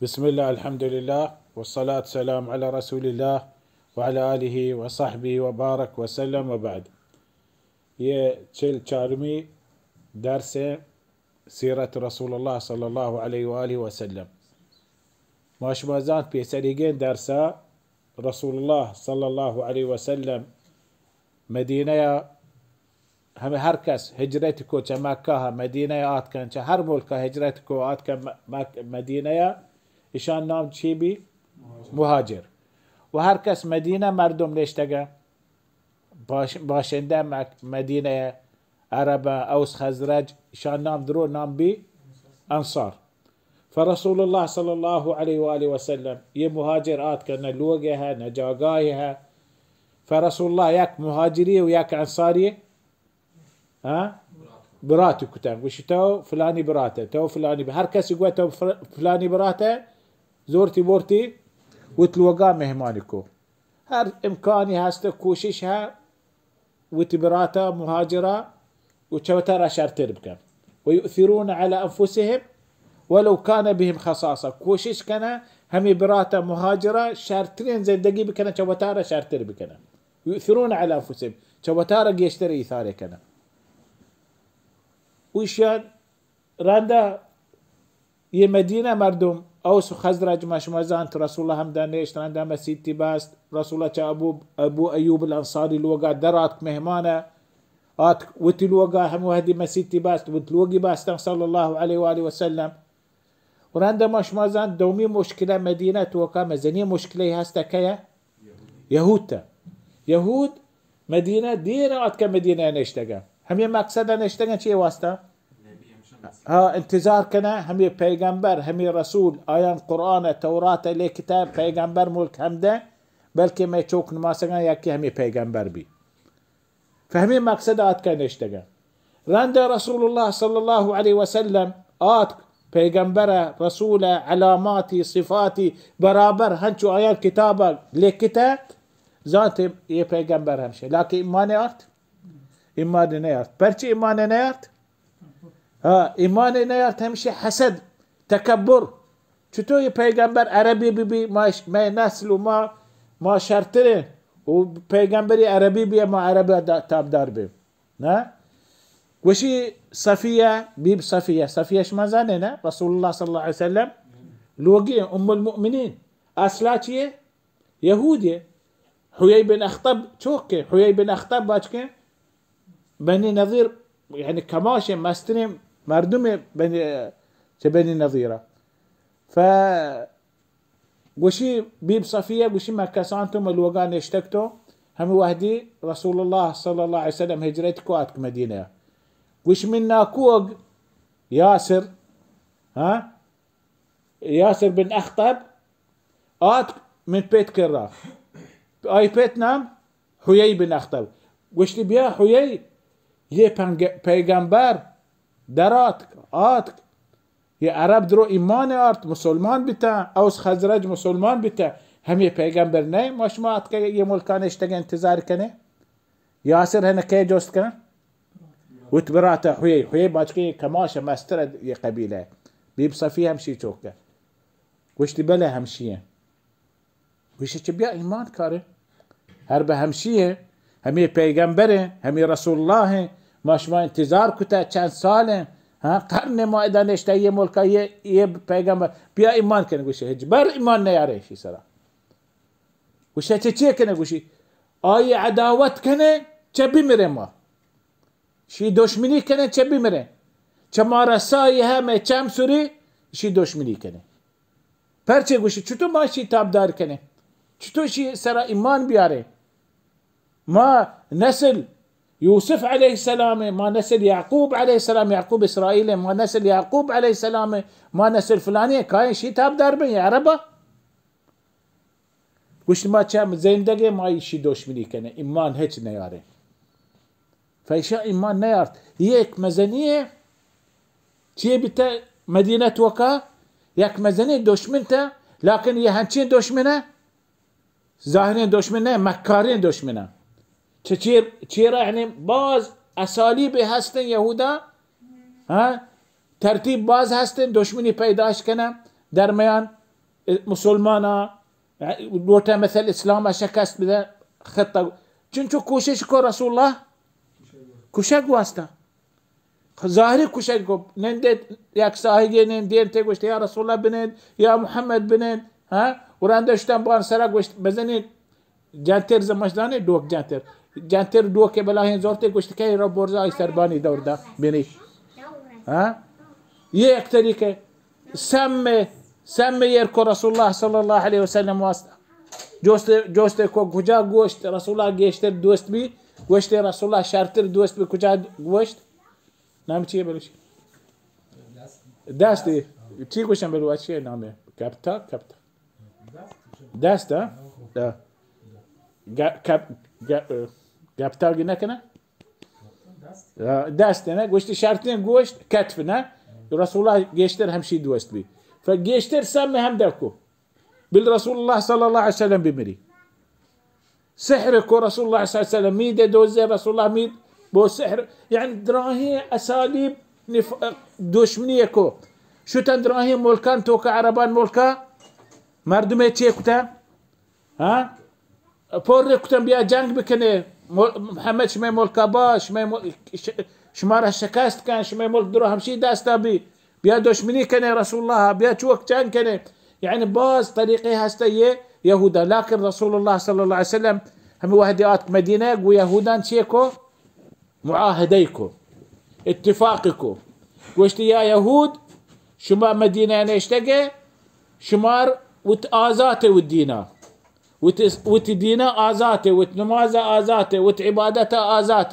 بسم الله، الحمد لله، والصلاة والسلام على رسول الله وعلى آله وصحبه وبارك وسلم وبعد. یہ چل چارمی درس سیرت رسول الله صلی الله علیه و آله و سلم. ما شما زانت پیسریگیں درسا رسول الله صلی الله علیه و سلم مدینہ ءَ، ہمے ہر کس ہجرت کو چہ مکہ ءَ مدینہ ءَ آتکن، چہ ہر ملک ءَ ہجرت کو آتکن م-، مک-، مدینہ ءَ، اشان نام چی بی؟ مہاجر. و ہر کس مدینہ مردم نشتگن، باش-، باشندہ مک-، مدینہ ءَ، عرب، اوس خزرج، اشان نام درو نام بی انصار. فرسول الله صلی الله علیه و آله و سلم، یہ مہاجر آتکن، نہ لوگے ہے، نہ جاگاہے ہے. فرسول الله یک مہاجری و یک انصاری، ہاں؟ براتی کتن. گوشی تو فلانی براتے، تو فلانی ب-، ہر کسی گوه تو فر-، فلانی براتے، زورتی بورتی، وت لوگا مہمانی کو. ہر امکانی ہست، کوشش ہے، وتی براتا مہاجرا و چہ وتارا شرتر بکن. و یؤثرون علی انفسهم ولو کان بهم خصاصة. کوشش کنن ہمے براتا مہاجرا شرترین زندگی بکنن، چہ وتارا شرتر بکنن. یؤثرون علی انفسهم، چہ وتارا گیشتر ایثار کنن. و ایشان رندا یہ مدینہ مردم، اوس و خزرج، ما شما زانت، رسول الله ہمدا نشت، رندا مسیتی بست، رسول الله چہ ابو، ابو ایوب الانصاری لوگا در آتک، مہمان آتک، وتی لوگا ہم وحدی مسیتی بست، وتی لوگی بستن صلی الله علیه و آله و سلم. و رندا ما شما زانت، دومی مشکلہ مدینہ توکا مزنی مشکلہ ہستا کیا؟ یہود تا. یہود مدینہ دیر آتکن مدینہ نشتگن. ہمے مقصد نشتگن چی واسطہ؟ ہاں، انتظار کنن ہمے پیغمبر، ہمے رسول، آیان قرآن، تورات لکتہ، پیغمبر ملک ہم دے، بلکہ مئے چوک نماسگاں یکی ہمے پیغمبر بی. فہمی مقصد آتکہ نشتگہ. رند رسول اللہ صلی اللہ علیہ وسلم آتک، پیغمبر، رسول، علاماتی، صفاتی برابر ہنچو آیان کتاب لکتہ، زانت یہ پیغمبر ہمشہ. لکن ایمان آرت؟ ایمان نیارت. پرچی ایمان نیارت؟ ہاں، ایمان نیارت ہمشہ حسد، تکبر. چطور یہ پیغمبر عربی بی بی، ما، مئے نسل و ما، ما شرترین و پیغمبری عربی بی، ما عرب دا-، تابدار بیم. نہ؟ گوشی صفیہ، بیب صفیہ، صفیہ شما زانے نہ؟ رسول اللہ صلی اللہ علیہ وسلم لوگی ام المؤمنین. اصلا چیئے؟ یہودی. حیی بن اخطب چوکے، حیی بن اخطب بچکے بنی نضیر، یعنی کماش مسترین مردم بنی، چہ بنی نضیرہ. ف گوشی بیب صفیہ گوشی من کسان تو ملوگا نشتگ تو ہمیں وحدی رسول اللہ صلی اللہ علیہ وسلم ہجرت کو آتک مدینہ. گوش من ناکوگ یاسر، ہاں؟ یاسر بن اخطب آتک من پیت کرا. آئی پیت نام حیی بن اخطب. گوشتی بیا حیی، یہ پنگ-، پیغمبر در آتک، آتک. یہ عرب درو ایمان آرت، مسلمان بیتا، اوس خزرج مسلمان بیتا. ہمیں پیغمبر نہیں، ما شما آتکہ یہ ملکان اشتگہ انتظار کنے. یاسر ہنہ کئے جست کن؟ وت برات حیی، حیی بچکے کماش مستر یہ قبیلہ. بیب صفیہ ہمشی چوکہ. گوشتی بلے ہمشی ہیں. گوشی چہ بیا ایمان کارے. ہر بہ ہمشی ہیں، ہمیں پیغمبر ہیں، ہمیں رسول اللہ ہیں. ما شما انتظار کتا چند سال ہیں. ہاں، قرن ما ادا نشتہ یہ ملکہ، یہ، یہ پیغمبر. بیا ایمان کن. گوشی ہچ بر ایمان نیارے شی سرا. گوشی چہ چی کنے؟ گوشی آئی عداوت کنے چہ بمرے ما. شی دشمنی کنے چہ بمرے. چہ ما رسائی ہے مئے چم سری، شی دشمنی کنے. پرچے؟ گوشی چطور ما شی تابدار کنے؟ چطور شی سرا ایمان بیارے؟ ما نسل یوسف علیہ السلام، ما نسل یعقوب علیہ السلام، یعقوب اسرائیل، ما نسل یعقوب علیہ السلام، ما نسل فلانی، کائیں شی تابدار بیں، یہ عربا. گوشت ما چہ زندگیں ما ایشی دشمنی کنیں، ایمان ہچ نیاریں. فیشا ایمان نیارت. یہ یک مزنی ہے. چیئے بیتہ مدینہ توکا؟ یک مزنی دشمن تہ، لیکن یہ ہنچین دشمن ہے، ظاہرین دشمن نہ، مکارین دشمن ہے. چہ چیر، چیرا یعنی باز اسالیب ہستن یہودا، ہاں؟ ترتیب باز ہستن، دشمنی پیداش کنن درمیان مسلماناں لوٹا مثل اسلام شکست بدہ، خطہ چنچو کوشش کو رسول اللہ کشگ واسطہ۔ ظاہری کشگ کو نندے، یک ساہگے نندین تے گوشت، یا رسول اللہ بنند، یا محمد بنند، ہاں؟ ورندہ شتن بان سرا گوشت، بزنی جانتر زمش دانے، ڈوک جانتر۔ جانتر ڈوک بلاہیں زورتے گوشت کہ رو برزا آئی سربانی دور دا بنی۔ ہاں؟ یہ ایک طریقہ۔ سم، سم ایر کو رسول اللہ صلی اللہ علیہ وسلم واسطہ۔ جوست، جوست کو کجا گوشت رسول اللہ گیشتر دوست بی، گوشت رسول اللہ شرتر دوست بی کجا گوشت؟ نام چیے بلوچی؟ دست۔ چی گوشن بلوچی نام؟ کپتا، کپتا۔ دست، ہاں؟ دا۔ گ-، کپ-، گ-، گپتا گی نکنه؟ دست نه، گوشتی شرطیں گوشت کتف نه. رسول اللہ گیشتر ہمشی دوست بی. فگیشتر سم ہم دکو. بل رسول اللہ صلی اللہ علیہ وسلم بمری. سحر کو رسول اللہ صلی اللہ علیہ وسلم مید دوزه، رسول اللہ مید بو سحر. یعنی دراہیں اسالیب نف-، دشمنی کو. شتن دراہیں ملکان توکا، عربان ملکا مردمے چے کتن؟ ہاں؟ پر کتن بیا جنگ بکنے. مل-، محمد شمئے ملکا با، شمئے مل-، ش-، شمارا شکست کن، شمئے ملک درو ہمشی دستا بی. بیا دشمنی کنے رسول اللہ، بیا چوک جنگ کنے. یعنی باز طریقے ہستا یہ یہودا. لیکن رسول اللہ صلی اللہ علیہ وسلم ہمیں وحدی آتک مدینہ گو یہودان چے کو؟ معاہدہ کو، اتفاق کو. گوشتی، یا یہود، شما مدینہ نشتگے، شمار وت آزات وت دینا، وت، وت دینا آزات، وت نماز آزات، وت عبادت آزات.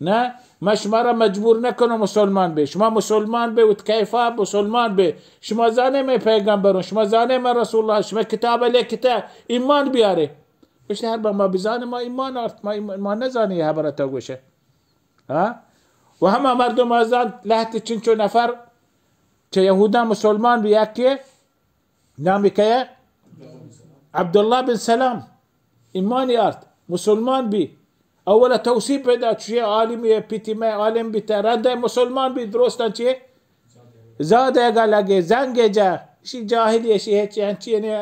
نہ، ما شما را مجبور نکنو مسلمان بے. شما مسلمان بے، وت کیفا مسلمان بے. شما زانے میں پیغمبروں، شما زانے میں رسول اللہ، شما کتاب لکھتا، ایمان بیارے. گوشتی، ہر با ما بزانیں، ما ایمان آرت، ما ایمان، ما نزانیں یہ حبرہ تا گوشے. ہاں؟ و ہما مردم آزان لہت چنچو نفر چہ یہودان مسلمان بی، یکی نامی کئے؟ عبداللہ بن سلام. ایمانی آرت، مسلمان بی. اولا توصیف پیدا چوشی عالمی پیتی میں عالم بیتا، رندہ مسلمان بی، درستان چیے؟ زادہ گا لگے، زنگ جا، شی جاہلی، شی ہچی ہنچی نے،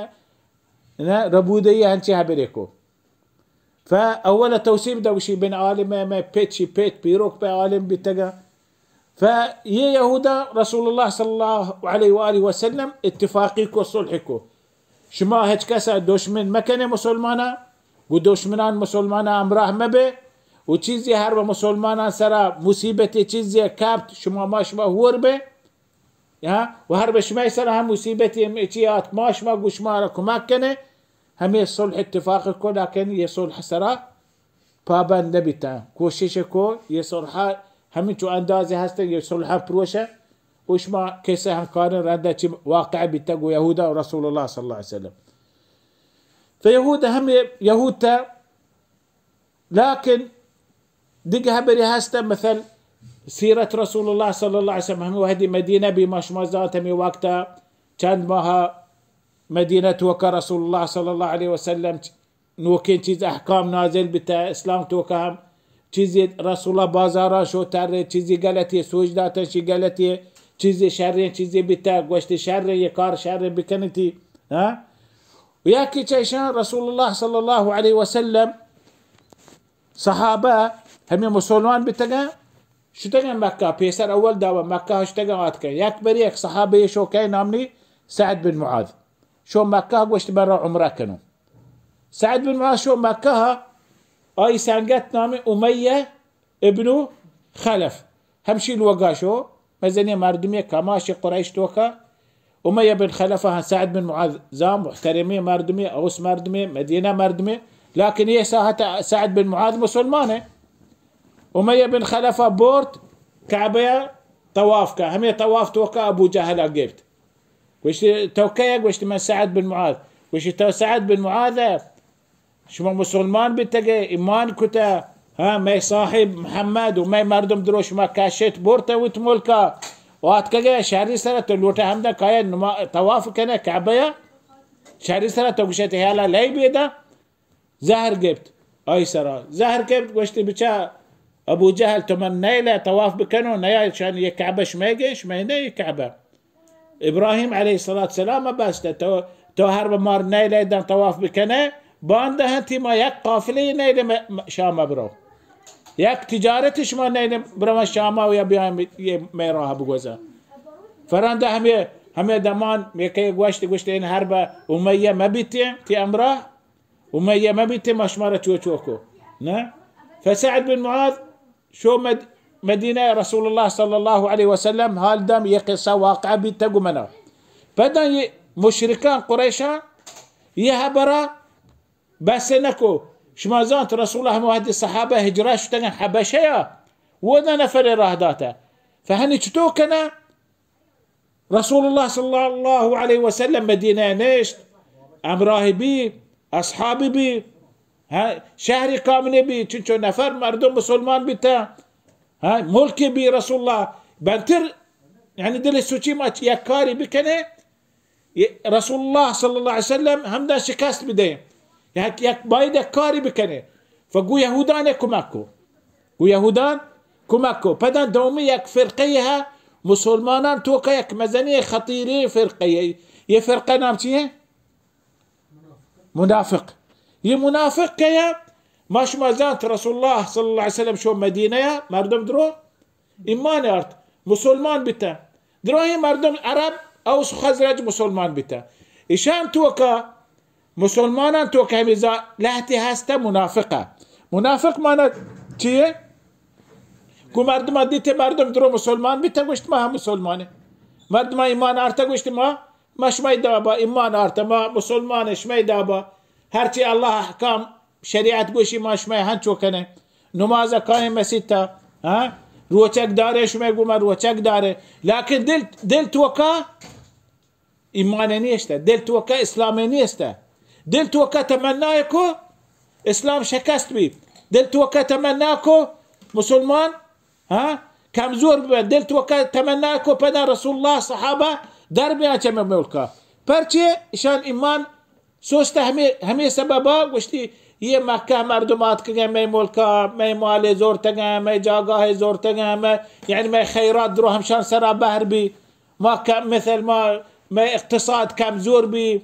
نہ، ربودی ہنچی حبرے کو. فاول توصیف دا گوشی بن عالم، میں پت، شی پت پیروک پہ عالم بیتگا. فا یہ یہودا رسول اللہ صلی اللہ علیہ وآلہ وسلم اتفاقی کو، صلح کو. شما ہچ کسا دشمن مکنے مسلمانا، گو دشمنان مسلمانا ہمراہ مبے. و چیزی ہر و مسلمانان سرا مصیبت چیزی کپت، شما ما شما ہور بے. یا، و ہر بہ شمئے سر ہم مصیبتی ہم چی آت، ما شما گو شما را کمک کنے، ہمیں صلح اتفاق کو، لیکن یہ صلح سرا پابند نبیتن. کوشش کو، یہ صلح ہمیں چو اندازے ہستن، یہ صلح پروشن. و شما کسے ہم کارن رندہ چی واقع بیتن گو یہودا و رسول اللہ صلی اللہ علیہ وسلم. فیہود ہم یہود تا لکن دگہ ہبرے ہست، مثل سیرت رسول اللہ صلی اللہ علیہ وسلم، ہمے وہدی مدینہ بی، ما شما زانت ہمے وقتا چند ماہ مدینہ توکا رسول اللہ صلی اللہ علیہ وسلم نوکیں چیز احکام نازل بیتا، اسلام توکا ہم چیزی رسول اللہ بازاران شو ترے، چیزی غلطی سوج داتن، شی غلطی چیزی شریں چیزی بیتا، گوشتی شریں، یہ کار شریں بکنتی، ہاں؟ و یکی چہ ایشاں رسول اللہ صلی اللہ علیہ وسلم صحابہ ہمے مسلمان بیتگاں، شتگاں مکہ، پیسر اول دعوی مکہ شتگاں آتکاں. یک بری یک صحابہ شو کئے نامنی سعد بن معاذ. شو مکہ گوشت برا عمرہ کنو. سعد بن معاذ شو مکہ، آئی سنگت نام امیہ ابن خلف، ہمشی لوگا شو، مزنی مردمی کماش قریش توکا. امیہ بن خلف ہاں سعد بن معاذ زان محترمی مردمی، اوس مردمی، مدینہ مردمی، لیکن یہ ساعت سعد بن معاذ مسلمان ہے. امیہ بن خلف بورت کعبہ طواف کا، ہمیں طواف توکا ابو جہل گفت. گوشتی، تو کئے؟ گوشتی، من سعد بن معاذ. گوشتی، تو سعد بن معاذ ہے؟ شما مسلمان بیتگے، ایمان کتہ، ہاں، مئے صاحب محمد و مئے مردم درو شما کشت برتہ وت ملکا. و آتکگے شہری سرا تو لوٹہ ہمدا کایا نما-، طواف کنہ کعبہ یا؟ شہری سرا تو گوشت حیالا لئی بیدا؟ زہر گپت آئی سرا. زہر گپت، گوشتی، بچا ابو جہل، تو من نیلہ طواف بکنو، نیا شان یہ کعبہ شمئے گے، شمئے نہ یہ کعبہ. ابراہیم علیہ الصلوۃ والسلام بست، تو، تو ہر بہ مار نیلے داں طواف بکنے، باندہ ہنتی ما یک قافلے نیلے م-، م-، شام برو۔ یک تجارت شما نیلے برو شام و یا بیایم یہ مئے راہ بگوزا۔ فراندا ہمے، ہمے دمان یکے گوشت، گوشت این ہر بہ امیہ مبیتے تی امراہ، امیہ مبیتے ما شمارا چو چو کو۔ نہ؟ فسعد بن معاذ شو مد-، مدینہ رسول اللہ صلی اللہ علیہ وسلم حال دم یہ قصہ واقعہ بیت گو منا۔ پدا یہ مشرکان قریشان یہ حبرا بس نکو۔ شما زانت رسول اللہ ہم وحد صحابہ ہجرہ شتگن حبشہ یا، وہ دا نفر راہ داتا۔ فہنی چطور کنا؟ رسول اللہ صلی اللہ علیہ وسلم مدینہ نشت، امراہ بی، اصحاب بی، ہاں، شہر کاملے بی، چنچو نفر مردم مسلمان بیتا، ہاں، ملک بی رسول اللہ بنتر، یعنی دل سوچی ما چ-، یک کاری بکنے، یہ رسول اللہ صلی اللہ علیہ وسلم ہمدا شکست بدے، یک، یک باید یک کاری بکنے، فگو یہودان کمک کو۔ گو یہودان کمک کو۔ پدا دومی یک فرقہ ہے، مسلمانان توکا یک مزنی خطیری فرقہ ہے۔ یہ فرقہ نام چی ہے؟ منافق۔ یہ منافق کہ ہے، ما شما زانت رسول اللہ صلی اللہ علیہ وسلم شو مدینہ یا مردم درو ایمان آرت، مسلمان بیتا۔ دروہیں مردم عرب، اوس خزرج مسلمان بیتا۔ ایشان توکا مسلمانان توکا ہمے زا-، لہتے ہستہ منافقہ۔ منافق معنی چیے؟ گو مردم دیتے مردم درو مسلمان بیتا گوشت ما ہم مسلمانے۔ مردم ایمان آرتا گوشت ما، ما شمای دابا ایمان آرتا، ما مسلمان شمای دابا۔ ہرچی اللہ احکام شریعت گوشی ما شمای ہنچو کنے۔ نماز قائم مسیتا، ہاں؟ روچک دارے شمای گو ما روچک دارے۔ لیکن دل، دل توکا ایمان نیست، دل توکا اسلام نیست۔ دل توکا تمنا کو اسلام شکست بی۔ دل توکا تمنا کو مسلمان، ہاں، کمزور بی۔ دل توکا تمنا کو پدا رسول اللہ صحابہ در بیان چہ مئے ملکا۔ پرچے ایشان ایمان سوست ہمے، ہمے سببا گوشتی، یہ مکہ مردم آتکگیں مئے ملکا، مئے مالے زورتگیں، مئے جاگاہے زورتگیں، مئے، یعنی مئے خیرات درو ہمشان سرا بہر بی۔ ما ک-، مثل ما، مئے اقتصاد کمزور بی۔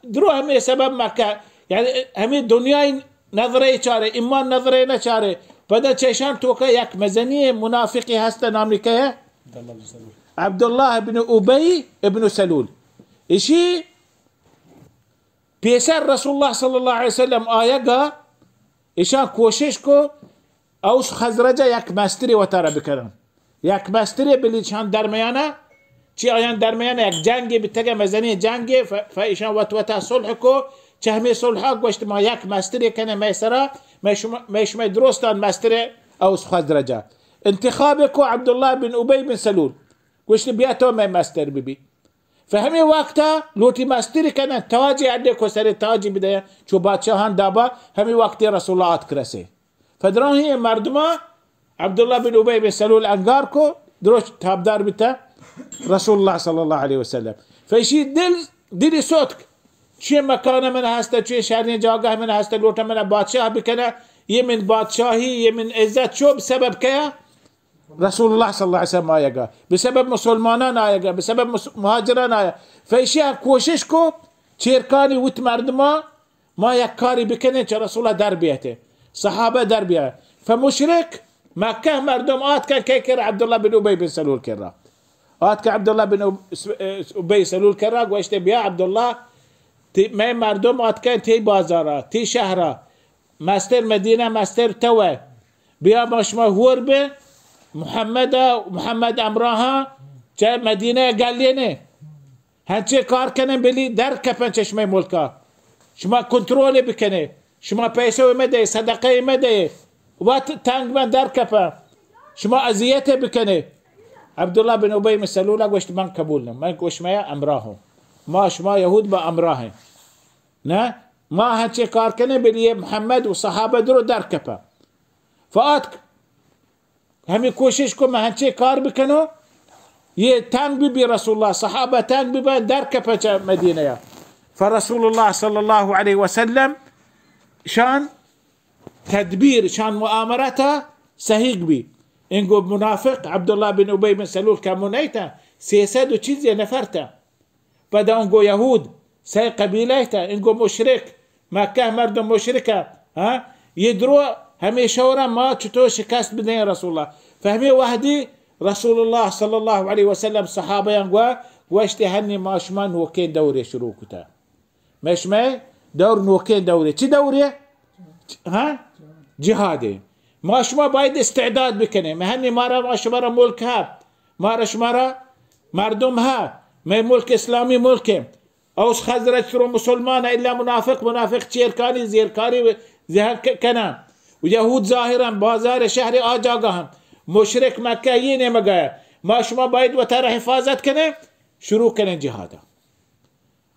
درو ہمے سبب مکہ، یعنی ہمے دنیای نظرے چارے، ایمان نظرے نہ چارے۔ پدا چیشان توکا یک مزنی منافقی ہست، نامی کہ ہے؟ عبداللہ ابن ابی ابن سلول۔ اشی پیسر رسول اللہ صلی اللہ علیہ وسلم آیگا ایشان کوشش کو اوس خزرج یک مستری وتارا بکنن۔ یک مستری بلی ایشان درمیانا، چی آیان درمیانا یک جنگی بیتگے، مزنی جنگی، ف-، ف-، ایشان وت وتا صلح کو، چہ ہمے صلحا گوشت ما یک مستری کنے مئے سرا، مئے شما، مئے شمئے درستان مستری اوس خزرجا۔ انتخاب کو عبداللہ بن ابی بن سلول۔ گوشت بیا تو مئے مستر ببی۔ فہمی وقتا لوٹی مستری کنن، تاجی اڈے کو سر تاجی بدین، چو بادشاہان دابا۔ ہمی وقتی رسول اللہ آتک رسے۔ فدراہیں مردما عبداللہ بن ابی بن سلول انگار کو، دروش تابدار بیتا رسول اللہ صلی اللہ علیہ وسلم۔ فیشی دل، دلی سوتک، چی مکان من ہستا، چی شہرین جاگہ من ہستا، لوٹا من بادشاہ بکنه، یہ من بادشاہی، یہ من عزت چو سبب کیا؟ رسول اللہ صلی اللہ علیہ وسلم آیگا، بہ سبب مسلمانان آیگا، بہ سبب مس-، مہاجران آیا۔ فیشی ء کوشش کو، چیرکانی وت مردما، ما یک کاری بکنیں، چہ رسول اللہ در بیتے، صحابہ در بیائے۔ فمشرک مکہ مردم آتکن کئے کرا؟ عبداللہ بن ابی بن سلول کرا۔ آتکن عبداللہ بن اب-، ابی سلول کرا، گوشتے بیا عبداللہ، تی، مئے مردم آتکن تی بازارا، تی شہرا، مستر مدینہ، مستر توئے۔ بیا ما شما ہور بے محمد، محمد امراہاں چہ مدینہ گلینیں۔ ہنچے کار کنیں بلی در کپن چہ شمئے ملکا۔ شما کنترول بکنے۔ شما پیسہ مہ دے، صدقہ مہ دے۔ وت تنگ من در کپن۔ شما اذیت بکنے۔ عبداللہ بن ابی بن سلول گوشت من قبول نہ۔ من گوشت میا امراہ ہوں۔ ما شما یہود با امراہ ہیں۔ نہ، ما ہنچیں کار کنیں، بلی یہ محمد و صحابہ درو در کپا۔ فآتک ہمیں کوشش کو، من ہنچیں کار بکنو، یہ تنگ بی بی رسول اللہ، صحابہ تنگ بی بی، در کپا چہ مدینہ یا۔ فرسول اللہ صلی اللہ علیہ وسلم شان تدبیر، شان مؤامرتا صحیح بی۔ انگو منافق عبداللہ بن ابی بن سلول کمو نیتا، سیصد و چیزی نفر تا۔ پدا انگو یہود، سئے قبیلہ تا، انگو مشرک، مکہ مردم مشرکہ، ہاں؟ یہ درو ہمیں شورا ما چطور شکست بدیں رسول اللہ۔ فہمی وحدی رسول اللہ صلی اللہ علیہ وسلم صحابہ گوا گوشت، ہنی ما شما نوکیں دورے شروع کتا۔ مئے شمئے دور نوکیں دورے۔ چی دورے؟ ہاں؟ جہادے۔ ما شما باید استعداد بکنیں۔ مہنی مارا ما شمارا ملک ہا، مارا شمارا مردم ہا، مئے ملک اسلامی ملک ہے۔ اوس خزرج سرو مسلمان الا منافق، منافق چیرکاری، زیرکاری زہر ک-، کنن۔ و یہود ظاہرا بازار شہر آ جاگہ ہم۔ مشرک مکہ یہ نیمگا ہے۔ ما شما باید وتارا حفاظت کنیں، شروع کنیں جہادا۔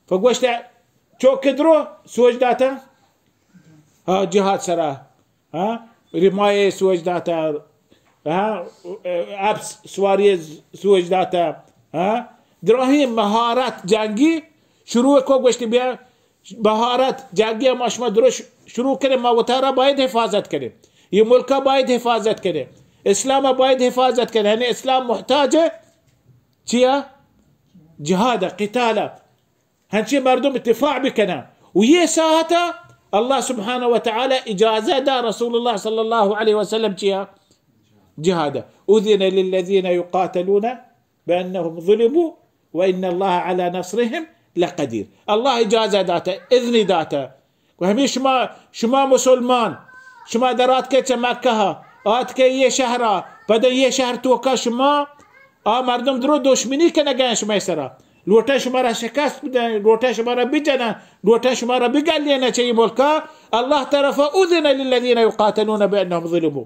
پہ گوشت چوک درو سوج داتا، ہاں، جہاد سرا، ہاں، رمایے سوج داتا، ہاں، اپس سواری سوج داتا، ہاں، دراہیں مہارت جنگی شروع کو۔ گوشت بیا مہارت جنگی ما شما درو ش-، شروع کریں، ما وتارا باید حفاظت کریں، یہ ملکا باید حفاظت کریں، اسلام باید حفاظت کریں، یعنی اسلام محتاج ہے چیا؟ جہاد، قتال۔ ہنچیں مردم دفاع بکنن۔ و یہ ساعتا اللہ سبحانہ و تعالی اجازہ دا رسول اللہ صلی اللہ علیہ وسلم چیا؟ جہاد۔ اذن للذین یقاتلون بانهم ظلموا وان اللہ علی نصرهم لقدیر۔ اللہ اجازہ داتا، اذنی داتا۔ و ہمیں شما، شما مسلمان، شما در آتکے چہ مکہ، آتکے یہ شہرا، پدا یہ شہر توکا شما آ مردم درو دشمنی کنگا شمئے سرا۔ لوٹن شمارا شکست بدن، لوٹن شمارا بجنن، لوٹن شمارا بگلینن چہ یہ ملکا۔ اللہ طرفا اذن للذین یقاتلون بانهم ظلموا۔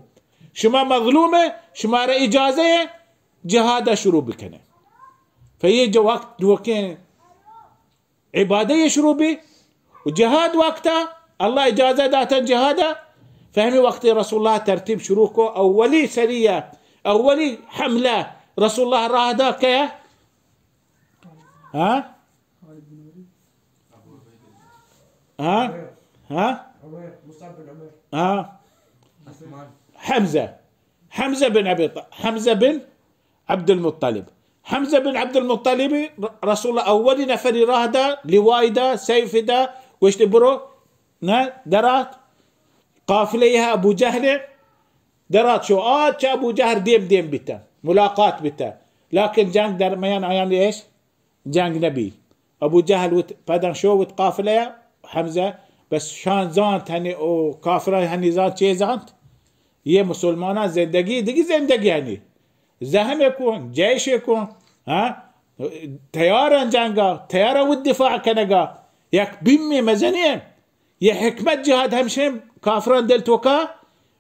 شما مظلوم ہے، شمارا اجازہ ہے جہادا شروع بکنن۔ فیہ جو وقت دوکیں عبادہ یہ شروع بی و جہاد وقتا اللہ اجازہ داتن جہادا۔ فہمی وقت رسول اللہ ترتیب شروع کو، اولی سریہ، اولی حملہ رسول اللہ راہ دا کیا؟ ہاں؟ ہاں؟ ہاں؟ ہاں؟ حمزہ۔ حمزہ بن ابی ط-، حمزہ بن عبدالمطلب۔ حمزہ بن عبدالمطلب ر-، رسول اللہ اولی نفری راہ دا، لوائی دا، سیف دا، گوشت برو، نہ، درات۔ قافلہ یہ ابو جہل درات شو، آ چہ ابو جہل دیم دیم بیتا، ملاقات بیتا۔ لیکن جنگ در میان آیان ایش جنگ نبی۔ ابو جہل وت پداں شو وت قافلہ، حمزہ، بس شان زانت ہنی او کافران ہنی زانت چے زانت؟ یہ مسلمانان زندگی، دگی زندگی ہنی۔ زہم کن، جیش کن، ہاں؟ تیارن جنگا، تیارن وت دفاع کنگا۔ یک بیمی مزنی یہ حکمت جہاد ہمشیں کافران دل توکا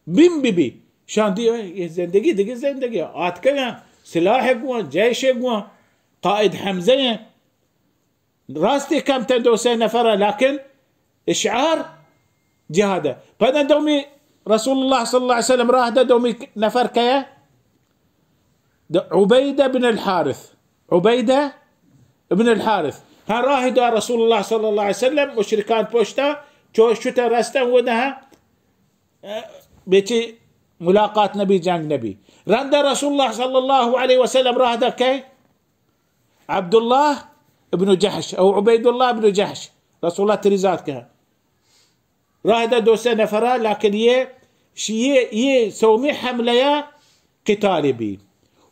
بیم بی بی۔ شان دی، اے، یہ زندگی، دگہ زندگی۔ آتکگاں، سلاح گواں، جیش گواں، قائد حمزہ ہیں۔ راستی کم تن دو سے نفر ہیں، لیکن اشعار جہاد ہے۔ پدا دومی رسول اللہ صلی اللہ علیہ وسلم راہ دا دومی نفر کیا؟ دا عبیدہ بن الحارث۔ عبیدہ ابن الحارث۔ ہاں، راہ دا رسول اللہ صلی اللہ علیہ وسلم مشرکان پشتا چو شتا رستن و نہ، بیچی ملاقات نبی، جنگ نبی۔ رندا رسول اللہ صلی اللہ علیہ وسلم راہ دا کئے؟ عبداللہ ابن جحش او عبیداللہ ابن جحش۔ رسول اللہ تری ذات کہا۔ راہ دا دو سے نفرا، لیکن یہ، یہ، یہ سومی حملہ یا قتال بی۔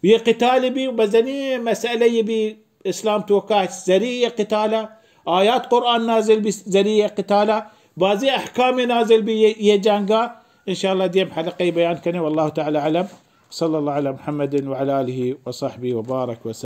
یہ قتال بی و بزنی مسئلہ یہ بی اسلام توکا ذریعہ قتالا، آیات قرآن نازل بی ذریعہ قتالا، بعضی احکام نازل بی یہ، یہ جنگا۔ انشاءاللہ دیم حلقہ بیان کنے۔ واللہ تعالی اعلم۔ صلی اللہ علی محمد وعلی آلہ وصحبہ وبارک وسلم۔